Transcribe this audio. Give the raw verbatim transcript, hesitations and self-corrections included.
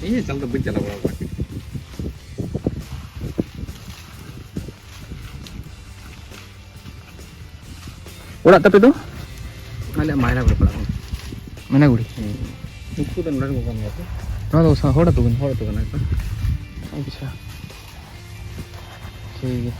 ᱤᱧ ᱪᱟᱞᱟᱣ ᱫᱚ ᱵᱟᱹᱧ ᱪᱟᱞᱟᱣ ᱵᱟᱲᱟ ᱟᱠᱟᱱᱟ᱾ ᱚᱲᱟᱜ ᱛᱟᱯᱮ ᱫᱚ? ᱟᱞᱮᱭᱟᱜ ᱢᱟᱭᱞᱟᱜᱩᱲᱤ ᱯᱟᱲᱟᱜ ᱠᱟᱱᱟ᱾ ᱢᱟᱭᱞᱟᱜᱩᱲᱤ? ᱦᱩᱸ᱾ ᱩᱱᱠᱩ ᱫᱚ ᱱᱚᱰᱮ ᱨᱮᱱ ᱠᱚ ᱠᱟᱱ ᱜᱮᱭᱟ ᱠᱚ᱾ ᱱᱚᱣᱟ ᱫᱚ ᱥᱟ-, ᱦᱚᱲ ᱟᱹᱛᱩ ᱠᱟᱱᱟ? ᱦᱚᱲ ᱟᱹᱛᱩ ᱠᱟᱱᱟ ᱠᱚ᱾ ᱟᱪᱪᱷᱟ᱾ ᱴᱷᱤᱠ ᱜᱮᱭᱟ᱾